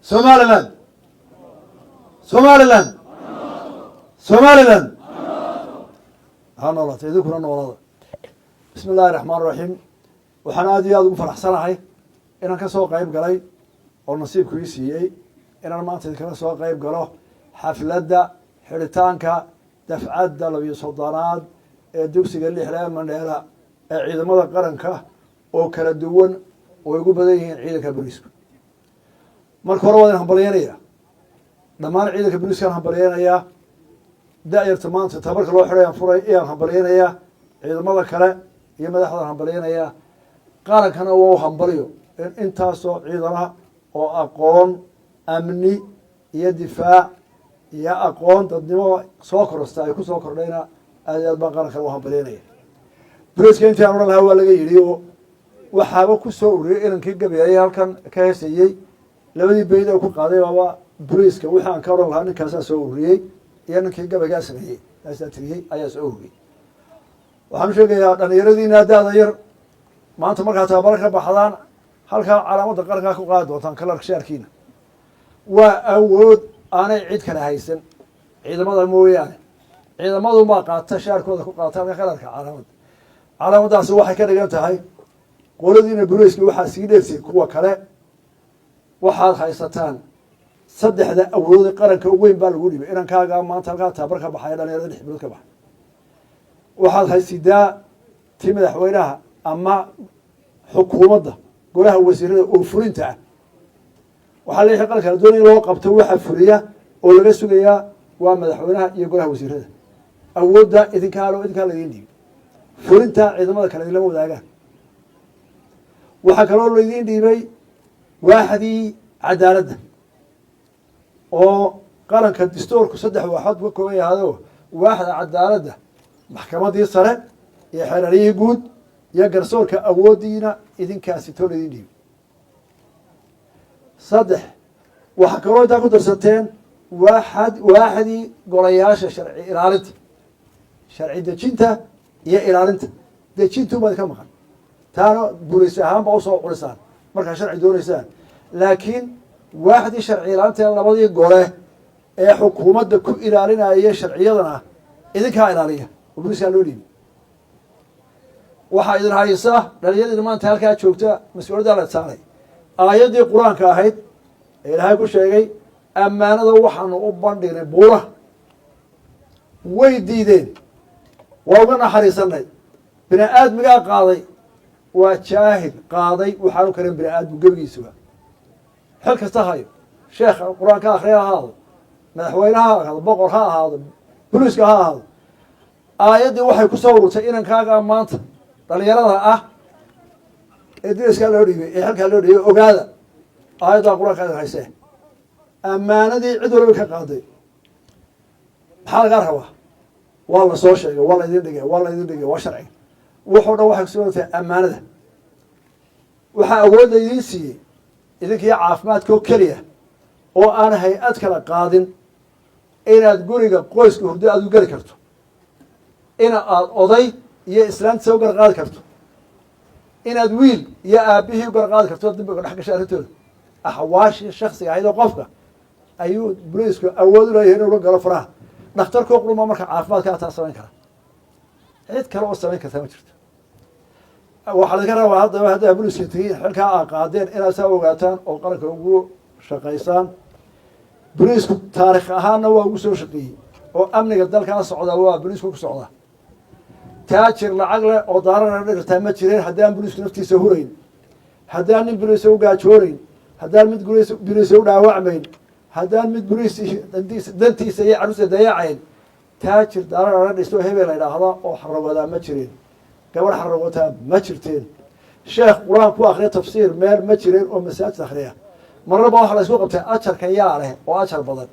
Somaliland, Somaliland, Somaliland ha noolaato, idinkuna noolada. Bismi illaahi raxmaan raxiim. Waxaan aad iyo aada ugu faraxsanahay inaan ka soo qayb galay oo nasiibku ii siiyey inaan maanta idinkala soo qayb galo xafladda xidhitaanka dafcadda 32aad ee dugsiga Lixle Mandheera ee ciidamada qaranka oo kala duwan, oo ay ugu badan yihiin ciidanka booliisku. Marka hore waa idin hambalyeynayaa, dhammaan ciidanka booliiskaan hambalyeynayaa, da-yarta maanta tabarka loo xidhay aan furay ayaan hambalyeynayaa, ciidamada kale iyo madaxdaan hambalyeynayaa, qarankana waa u hambalyo in intaasoo ciidana oo aqoon amni iyo difaac iyo aqoon dadnimo soo korosta ay ku soo kordhayna, aad iyo aad baan qarankana u hambalyeynaya. Boliiska intii aan odhan lahaa waa laga yidhi, oo waxaaba ku soo ururiyey inankii gabayayay halkan ka heesayey. Labadii bayd ee ku qaaday baaba boliiska wixii aan ka odhan lahaa ninkaasaa soo ururiyey, iyo ninkii gabaygaa sameeyey, kaasaa tiriyey ayaa soo ururiyey. Waxaan u sheegayaa dhalinyaradiina da-da yar, maanta markaa tababaro ka baxdaan, halkaa calaamadda qarankaa ku qaadi doontaan kalarka shaarkiina. Waa awood aanay cid kale haysan ciidamada mooyaane. Ciidamadunbaa qaata, shaarkooda ku qaata halka kalarka calaamadda. Calaamaddaasi waxay ka dhigan tahay qoladiina boliiska waxaa sii dheersiy kuwa kale. Waxaad haysataan saddexda awoodee qaranka ugu weyn baa lagu dhibay inankaaga maanta halkaa tababar ka baxaya, dhalinyarada 6 bilood ka baxay. Waxaad haysidaa tii madaxweynaha ama xukuumadda, golaha wasiirada oo fulinta ah. Waxaa leeyahay qaranka la doonaya in loo qabto, waxa fuliya oo laga sugayaa waa madaxweynaha iyo golaha wasiirada. Awoodda idinkaa lo, idinkaa laydin dhiibay. Fulinta ciidamada kale idinlama wadaagaan. Waxaa kaloo laydin dhiibay waaxdii cadaaladda, oo qaranka distoorku saddex waaxood ka kooban yahado: waaxda cadaaladda, maxkamadii sare iyo xeerariyihii guud iyo garsoorka. Awooddiina idinkaasi too laydin dhiibay. Saddex, waxaa kaloo intaa ku darsateen waaxdii golayaasha sharci ilaalinta, sharci dejinta iyo ilaalinta. Dejintubaad ka maqan, taana bulis ahaan ba usoo culisaan markaa sharci doonaysaan, laakiin waaxdii sharci ilaalinta, labadii gole ee xukuumadda ku ilaalinaya sharciyadana, idinkaa ilaaliya oo buliskaa loo dhiibay. Waxaa idin haysa dhalinyadiina maanta halkaa joogta mas-uuliyaddaa la saaray. Aayaddii Qur-aanka ahayd ee Ilaahay ku sheegay ammaanada waxaanu u bandhignay buuraha, way diideen, waa uga naxariisanay. Bini aadmigaa qaaday, waa jaahil qaaday, waxaanu karin bini aadmigu gebigiisuba. Xil kasta hayo, sheekha Qur-aanka akriya ha ahaado, madaxweyne ha ahaado, boqor ha ahaado, boliiska ha ahaado, aayaddii waxay ku soo ururtay inankaaga maanta dhalinyarada ah ee diriskaa loo dhiibay, ee xilkaa loo dhiibay. Ogaada, aayaddaa Qur-aanka idin haysee, ammaanadii cid walba ka qaaday. Maxaa lagaa rabaa? Waa la soo sheegay, waa laydin dhigay, waa laydin dhigay, waa sharciga. Wuxuu dhan waxay kusugantahay ammaanada. Waxaa awood laydiin siiyey idinkiyo caafimaadka oo keliya oo aan hay-ad kala qaadin inaad guriga qoyska hurdo aad u geli karto, ina aad oday iyo islaantiisa u gar qaadi karto, inaad wiil iyo aabihii u gar qaadi karto, dambiga dhex gashay arrintooda. Axwaashii shaksiga ahayd oo qofka ayuu boliisku awood u leeyahay inuu la galo faraha. Dhakhtarkoo quruma marka caafimaadkaa taa samayn kara, cid kale oo samayn kartaa ma jirto. Waxaa laydinka rabaa haddaba, haddaa boliiska tegiin, xilkaa aa qaadeen inaad saa ogaataan oo qaranka ugu shaqaysaan. Boliisku taarikh ahaanna waa ugu soo shaqeeyey, oo amniga dalkaa socda waa boliisku ku socda. Taajir lacag leh oo daarana dhirtaa ma jireen haddaan boliisku naftiisa hurayn, haddaan nin boliisa u gaajoonayn, haddaan mid boliisa u dhaawacmayn, haddaan mid boliis dantiisa iyo carruurta dayacayn. Taajir daarana dhisto hebel la idhaahda oo xarawadaa ma jireen, gabadh xarawataa ma jirteen, sheekh Qur-aan ku akriya tafsiir meel ma jireen oo masaajid akriya. Marnaba waxa la isku qabtay ajarka yaa leh oo ajar badan,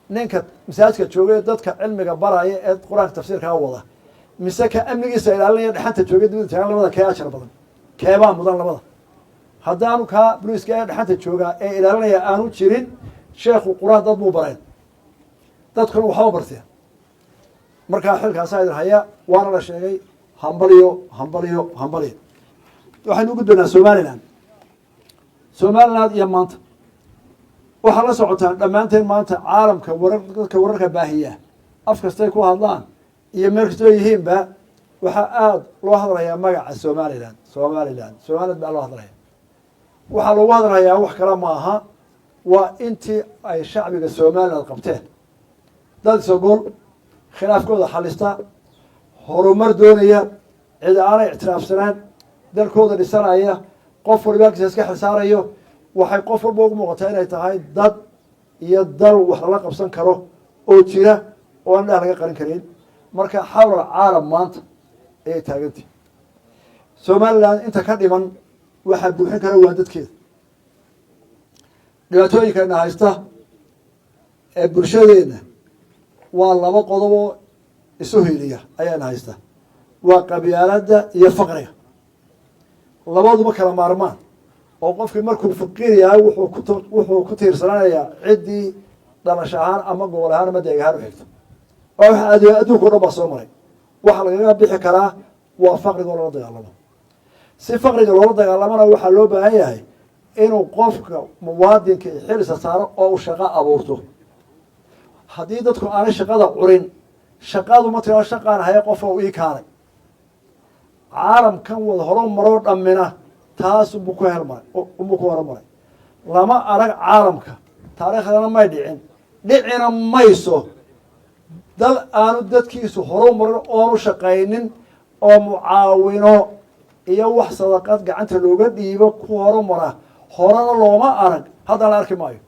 ninka masaajidka jooga ee dadka cilmiga baraya ee Qur-aanka tafsiirkaa wada, mise ka amnigiisa ilaalinaya dhexanta jooga dibada taagan? Labada kee ajar badan? Keebaa mudan labada? Haddaanu kaa boliiska ee dhexanta joogaa ee ilaalinaya aanu jirin, sheekhu Qur-aan dad buu bareen, dadkuna waxba barteen. Markaa xilkaasaa idin haya, waana la sheegay. Hambalyo, hambalyo, hambalyo. Waxaynu u gudbaynaa Somaliland. Somaliland iyo maanta Waxaad la socotaan dhammaanteen maanta caalamka warar, dadka wararka baahiya af kastay ku hadlaan iyo meel kastoo yihiinba, waxaa aada loo hadlayaa magaca Somaliland. Somaliland, Somaliland baa loo hadlaya. Waxaa loogu hadlayaa wax kale maaha, waa intii ay shacbiga Somaliland qabteen, dad isogol, khilaafkooda xalista, horumar doonaya, cid aanay ictiraafsanaan, dalkooda dhisanaya, qof waliba halkiisa iska xilsaarayo. Waxay qof walba ugu muuqataa inay tahay dad iyo dal wax lala qabsan karo oo jira oo aan dhah laga qarin karin. Marka xawla caalam maanta ayay taagantah. Somaliland inta ka dhiman waxaa buuxin kara waa dadkeeda. Dhibaatooyinkana haysta ee bulshadeena waa laba qodoboo isu hiiliya ayaana haysta, waa qabyaaladda iyo faqriga. Labaduba kala maarmaan, oo qofkii markuu faqiir yahay wuxuu ku tiirsanaanayaa ciddii dhalasho ahaan ama gobol ahaan ama deeg ahaan u xigto. Waa waxa adduunka o dhan baa soo maray. Waxa lagaga bixi karaa waa faqriga oo lala dagaalamo. Si faqriga loola dagaalamana waxaa loo baahan yahay inuu qofka muwaadinka xilisa saaro oo uu shaqo abuurto. Haddii dadku aanay shaqada curin, shaqadu ma tiraado shaqaan haya qofka u ii kaalay. Caalamkan wada horo maroo dhammina taas unbuu ku helmaray, unbuu ku horumaray. Lama arag caalamka, taariikhdana may dhicin, dhicina mayso, dal aanu dadkiisu horu marin oonu shaqaynin oo mucaawino iyo wax sadaqad gacanta looga dhiibo ku horumara. Horena looma arag, haddana la arki maayo.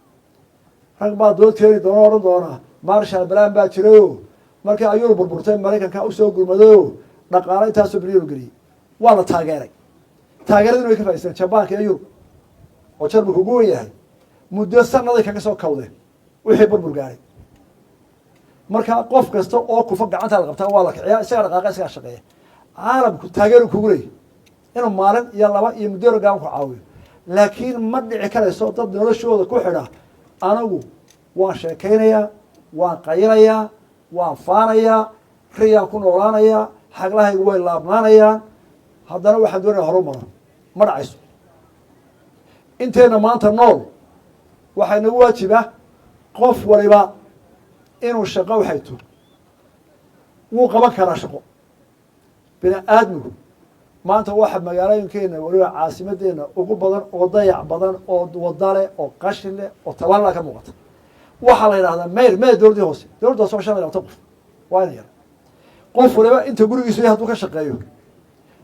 Rag baa dood keeni doona, odhan doona Marshall Plan baa jirayo, markii ayuu burburtay Maraykanka usoo gurmadayo, dhaqaalo intaasoo bilyan geliyey, waa la taageeray. Taageeradina way ka faa'idaysteen Jabaanka iyo Yurub oo Jarmalku ugu wen yahay. Muddo sanaday kaga soo kawdeen wixii burbur gaaray. Marka qof kasta oo kufa gacanta la qabtaa, waa la kiciyaa, isagaa dhaqaaqa, isagaa shaqeeya. Caalamku taageeru kugu leeyay inuu maalin iyo laba iyo muddo gaan ku caawiyo, laakiin ma dhici karayso dad noloshooda ku xidha anigu waan sheekaynayaa, waan qaylayaa, waan faanayaa, riyaan ku noolaanayaa, xaglahaygu way laabnaanayaan, haddana waxaan doonaya horu maro. Ma dhacayso. Inteenna maanta nool waxaa inagu waajiba qof waliba inuu shaqo u xayto. Wuu qaban karaa shaqo bini aadmigu. Maanta waxa magaalooyinkeena, waliba caasimadeena ugu badan oo dayac badan oo wadale oo qashin leh oo tabanla ka muuqata, waxaa la yidhahdaa mayor, mayor dowladdii hoose. Dowladda hoose waa 25 qof, waa ina yar. Qof waliba inta gurigiisu yahay hadduu ka shaqeeyo,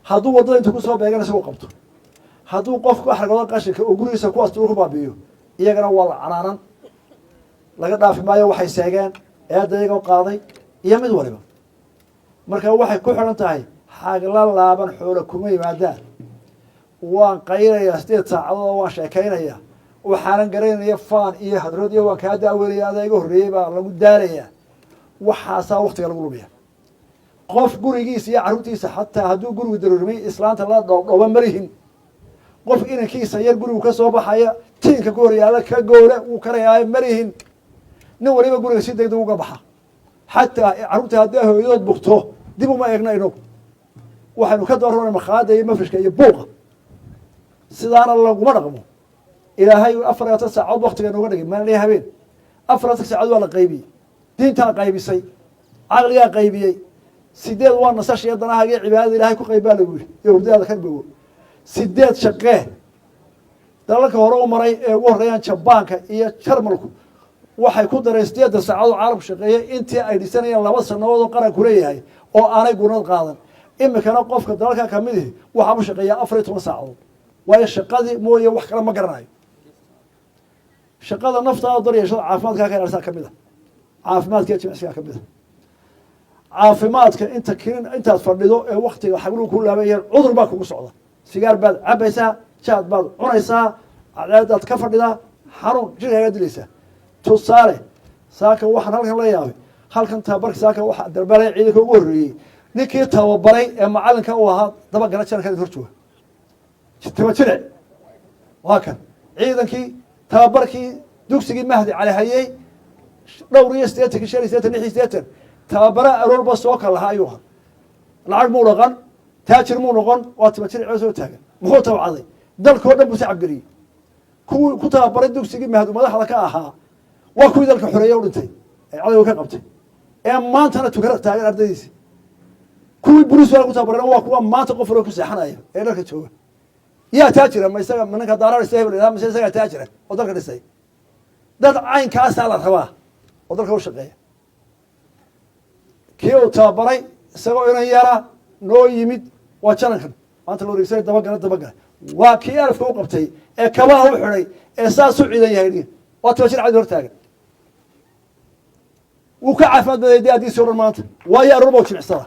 hadduu waddada inta kusoo beegan isagu qabto, hadduu qofku axragooda qashinka oo gurigiisa kuwaas ku baabi'iyo, iyagana waa la canaanan, laga dhaafi maayo waxay seegeen eedda iyagoo qaaday iyo mid waliba. Marka waxay ku xidhan tahay xagla laaban xoolo kuma yimaadaan. Waan qaylayaa 8 saacadood, waan sheekaynayaa, waxaanan garanaya faan iyo hadrood iyo waan kaa daaweynaya, adaa iga horreeyey baa lagu daalayaa. Waxaasaa waktiga lagu lumiya. Qof gurigiisa iyo carruurtiisa, xataa hadduu gurigu daruurimay, islaanta la dhoobdhooba malihin. Qof inankiisa yar gurigu ka soo baxaya tiinka ku horyaala ka goole wuu karayaayo malihin. Nin waliba guriga si degdeg uga baxa. Xataa carruurta haddii hooyadood bugto dib uma eegna. Inagu waxaynu ka doorana makhaada iyo mafrishka iyo buuqa. Sidaana laguma dhaqmo. Ilaahay 24 saacadood waktiga nooga dhigay, maalin iyo habeen. 24 saacadood waa la qaybiyey, diintaa qaybisay, caqligaa qaybiyey. 8 waa nasasha iyo danahaaga iyo cibaadada Ilahay ku qayb baa lagu yiri, iyo hurdadaada ka bogo. 8 shaqee. Dalalka hore u maray ee ugu horreeyaan Jabaanka iyo Jarmalku waxay ku dareen 8-da saacadood caalamku shaqeeyay intii ay dhisanayeen 2 sanadood oo qaranku leeyahay oo aanay gunad qaadan. Imikana qofka dalalka kamidihi waxaa u shaqeeyaa 14 saacadood, waayo shaqadii mooye wax kale ma garanayo. Shaqada naftaada daryeeshada, caafimaadkaa ka ilaalisaa kamid a, caafimaadka iyo jimicsigaa kamid a. Caafimaadka inta kilin intaad fadhido ee waktiga xagluhu ku laabayeen, cudur baa kugu socda. Sigaar baad cabaysaa, jaad baad cunaysaa, cadceedaad ka fadhidaa, xanuun jirkaaga dilaysaa. Tusaale, saaka waxaan halkan la yaabay, halkan tababarka saaka waxaa dalbalay ciidanka ugu horreeyey, ninkii tababaray ee macalinka u ahaa dabagala janarka hor jooga, taba jire. Waa kan ciidankii tababarkii dugsigii Mahdi Cali hayey dhowr iyo siddeetanki, 85, 86, tababara aroorba soo kal lahaa ayuu ahaa. Lacag muu dhaqan, taajir muu noqon, waa taba jir soo taagan. Muxuu tabcaday? Dalkao dhan buu sacabgeliyey. Kuwii ku tababaray dugsigii Mahad madaxda ka ahaa waa kuwii dalka xoreeye u dhintay ee cadowga ka qabtay ee maantana tukana taagan ardaydiisi. Kuwii boliis baa ku tababareen waa kuwa maanta qof walba ku seexanaya ee dhalka jooga. Yaa taajira? Ma isaga, ma ninka daara dhisay hebel, mise isagaa taajira oo dalka dhisay? Dad caynkaasaa la rabaa oo dalka u shaqeeya. Kii uu tababaray isagoo inan yara noo yimid waa janankan maanta la wareegsanay, dabagala dabagala. Waa kii alafka u qabtay ee kabaha u xidhay ee saas u ciidan yahay. Waa 10 jir cadi hortaagan. Wuu ka caafimaad badayay daadiisi o dhan maanta, waayo aroor baa jimicsada.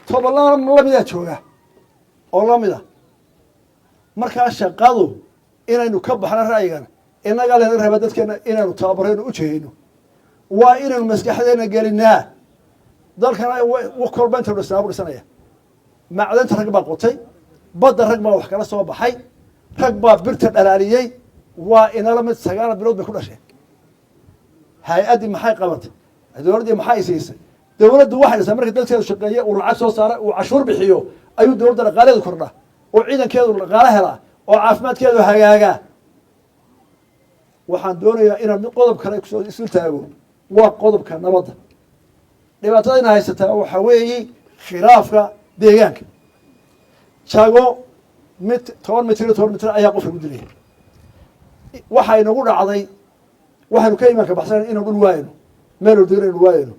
Tobanlana lamidaa jooga oo lamida. Markaa shaqadu inaynu ka baxno ra'yigan innagaa layna rabaa, dadkeena inaynu tababarayno, u jehayno, waa inaynu maskaxdeena gelinaa. Dalkana kolba intaynu dhisnaa bu dhisanaya. Macdanta rag baa qotay, badda rag baa wax kala soo baxay, rag baa birta dhalaaliyey. Waa inala mid, 9 bilood bay ku dhasheen. Hay-addii maxay qabatay? Dowladdii maxay siisay? Dowladdu waxay dhisaa marka dadkeedu shaqeeye, uu lacag soo saara, uu cashuur bixiyo, ayuu dowladda dhaqaaleedu kordhaa oo ciidankeedu dhaqaale helaa oo caafimaadkeedu hagaagaa. Waxaan doonayaa inaan mid qodob kale kusoo isu taago, waa qodobka nabadda. Dhibaatada ina haysataa waxaa weeye khilaafka deegaanka. Jago mid 10 mitir iyo 10 mitir ayaa qofka ku dilaya. Waxaa inagu dhacday, waxaynu ka imaanka baxsana inanu dhul waayno, meel degna inu waayno.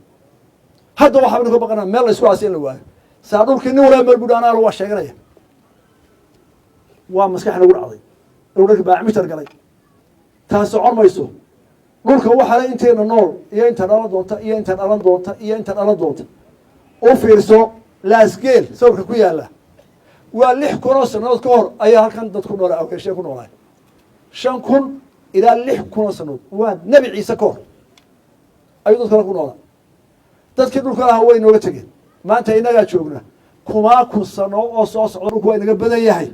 Hadda waxabaynu ka baqanaa meel la isku aasay in la waayo. Saa dhulkii nin walaa meel bui anaa waa sheeganaya. Waa maskax inagu dhacday inuu dharki baacmitar galay. Taas socon mayso. Dhulka waxaale inteena nool iyo inta dhalan doonta iyo inta dhalan doonta iyo inta dhalan doonta. U fiirso Laasgeel sawirka ku yaala, waa 6000 oo sanadood ka hor ayaa halkan dad ku noolaa, awgeeshee ku noolaa. 5000 ilaa 6000 oo sanadood, waa Nebi Ciise ka hor ayuu dad kale ku noolaa. Dadkii dhulka lahaa way inooga tegeen, maanta innagaa joogna. Kumaa kun sano oo soo socda dhulku waa inaga badan yahay.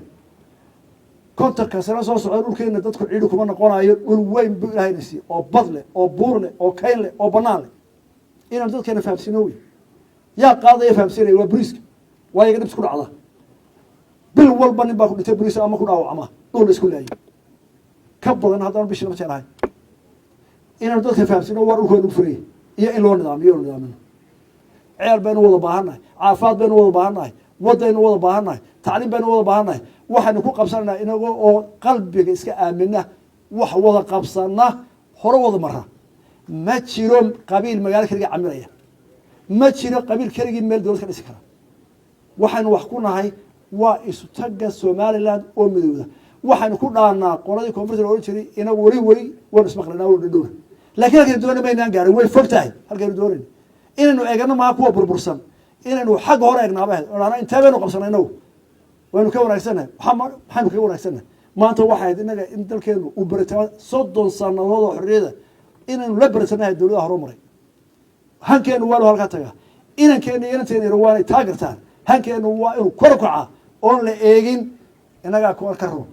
50-ka sano soo socda dhulkeena dadku ciidi kuma noqonayo. Dhul weyn buu Ilahayna siiyey oo bad leh oo buur leh oo kayn leh oo banaan leh. Inaan dadkeena fahamsiino wey. Yaa qaadaya fahamsiinaya? Waa boliiska. Waa iyaga dhibs ku dhacda. Bil walba nin baa ku dhintay boliis ama ku dhaawacma dhul la isku laayo ka badan. Haddaan bishii lama jeclahay inaanu dadka fahamsiino waa dhulka nagu furaya iyo in loo nidaamiyo o nidaamino. Ceel baynu wada baahannahay, caafimaad baynu wada baahannahay, wadaynu wada baahannahay, tacliim baynu wada baahannahay. Waxaynu ku qabsanaynaa inago oo qalbiga iska aamina, wax wada qabsana, hore wada mara. Ma jiro qabiil magaalo keligii camiraya, ma jiro qabiil keligii meel dowlad ka dhisi kara. Waxaynu wax ku nahay waa isu tagga Somaliland oo midowda. Waxaynu ku dhaanaa qoladii koonfurta la ohan jiray inagu weli weli waynu ismaqlanaa, waynu dhadhowna, lakin halkaynu doonay maynaan gaarin. Way fog tahay halkaynu doonayna. Inaynu eegano maha kuwa burbursan, inaynu xagga hore eegnaaba ahayd o dhahna intee baynu qabsanay inagu, waynu ka wanaagsannahay. Maxaynu kaga wanaagsannahay maanta? Waxay ahayd innaga in dalkeenu uu beritamo 30 sanadood oo xorriyada inaynu la beritanahay dowladaha horumaray. Hankeenu waanu halkaa tagaa. Inankeenu iyo inanteena yar waanay taa gartaan. Hankeenu waa inuu kor u kacaa oon la eegin innagaa kuwa ka run.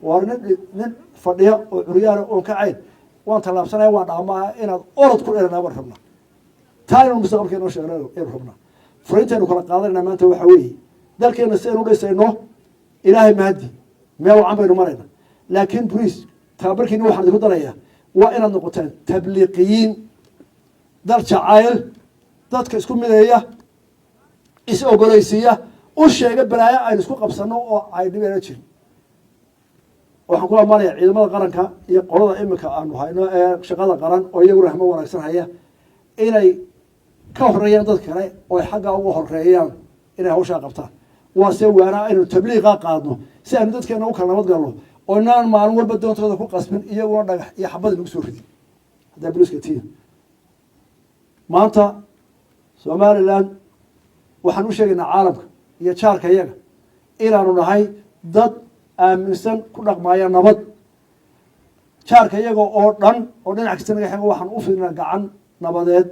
Waar nin fadhiya oo curyaana oon kacayn waan tallaabsanaya, waan dhaamaa, inaad orod ku dheranaa baan rabnaa. Taa inaynu mustaqbalka inoo sheegno aynu rabnaa. Fariintaynu kala qaadanayna maanta waxaa weeye dalkeena si aynu dhisayno. Ilaahay mahadi, meel wacan baynu marayna. Laakiin boliis tababarkiina waxaan idinku darayaa waa inaad noqotaan tabliiqiyiin dal jacayl, dadka isku mideeya, is ogolaysiiya, u sheega balaayo aynu isku qabsano oo ay dhibeena jirin. Waxaan ku ammaanaya ciidamada qaranka iyo qolada imika aanu hayno ee shaqada qaran oo iyaguna rahmo wanaagsan haya inay ka horeeyaan dad kale oo ay xaggaa uga horeeyaan inay hawshaa qabtaan. Waa se waanaa aynu tabliiqa qaadno si aynu dadkeena u kala nabad galno oo inaan maalin walba doontooda ku qasbin, iyaguna dhagax iyo xabad nagu soo ridin. Haddaa boliiska tiya maanta Somaliland, waxaan u sheegaynaa caalamka iyo jaarka iyaga inaanu nahay dad aaminsan, ku dhaqmaaya nabad. Jaarka iyaga oo dhan oo dhinac kasta naga xigo waxaan u fidnaa gacan nabadeed.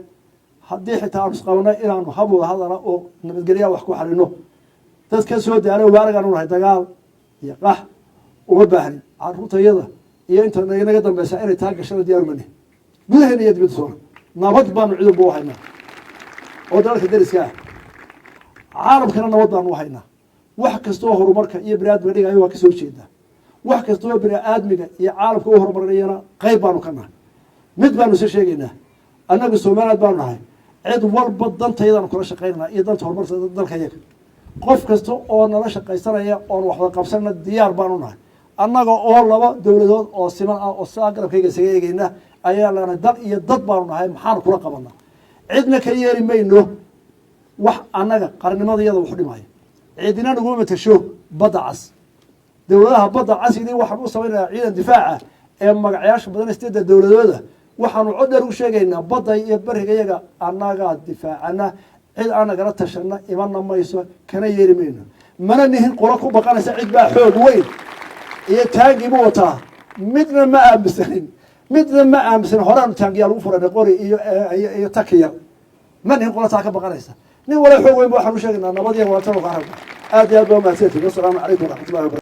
Haddii xitaa aanu isqabanay, inaanu hab wada hadala oo nabadgelyaha wax ku xalino. Dad ka soo daalo waarigaanu nahay, dagaal iyo qax uma baahnin. Caruurtayada iyo inta naga dambeysa inay taa gashana diyaarumani. Gudaheena iyo dibadda soona nabad baanu cidunba u haynaa oo dalalka dariska ah, caalamkana nabad baanu u haynaa. Wax kastoo horumarka iyo bini aadmiga dhigayo waa kasoo jeedaa. Wax kastoo bini aadmiga iyo caalamka u horumarinayana qayb baanu ka nahay. Mid baanu isa sheegaynaa: annaga Somaliland baanu nahay, cid walba dantaydaanu kula shaqaynana iyo danta horumarka dalka yaga. Qof kasta oo nala shaqaysanaya oon waxwada qabsanana diyaar baanu nahay. Annaga oo laba dowladood oo siman ah oo sidaa garabkayga isaga eegeyna ayaa leenahay, dal iyo dad baanu nahay, maxaanu kula qabanaa? Cidna ka yeeri mayno wax annaga qarnimada iyada waxu dhimaya. Cidina naguma matasho Badda Cas. Dowladaha Badda Cas idin waxaan u samaynayaa ciidan difaaca ee magacyaasha badan sideedda dowladooda. Waxaanu cod dheer u sheegaynaa, badda iyo beriga iyaga annagaa difaacana, cid aan nagala tashana imana mayso, kana yeeri mayno. Mana nihin qolo ku baqanaysa cid baa xoog weyn iyo taangiibu wataa. Midna ma aaminsanin, midna ma aaminsanin. Horaanu taangiyaa lagu furanay, qori iyo takiya. Ma nihin qolo taa ka baqanaysa. Nin wala xoog weyn ba waxaan u sheegaynaa nabad iyo walaatano ka aragna. Aad iyo aad baa mahadsantihin. Wasalaamu calaykum waraxmatullahi wabarakatu.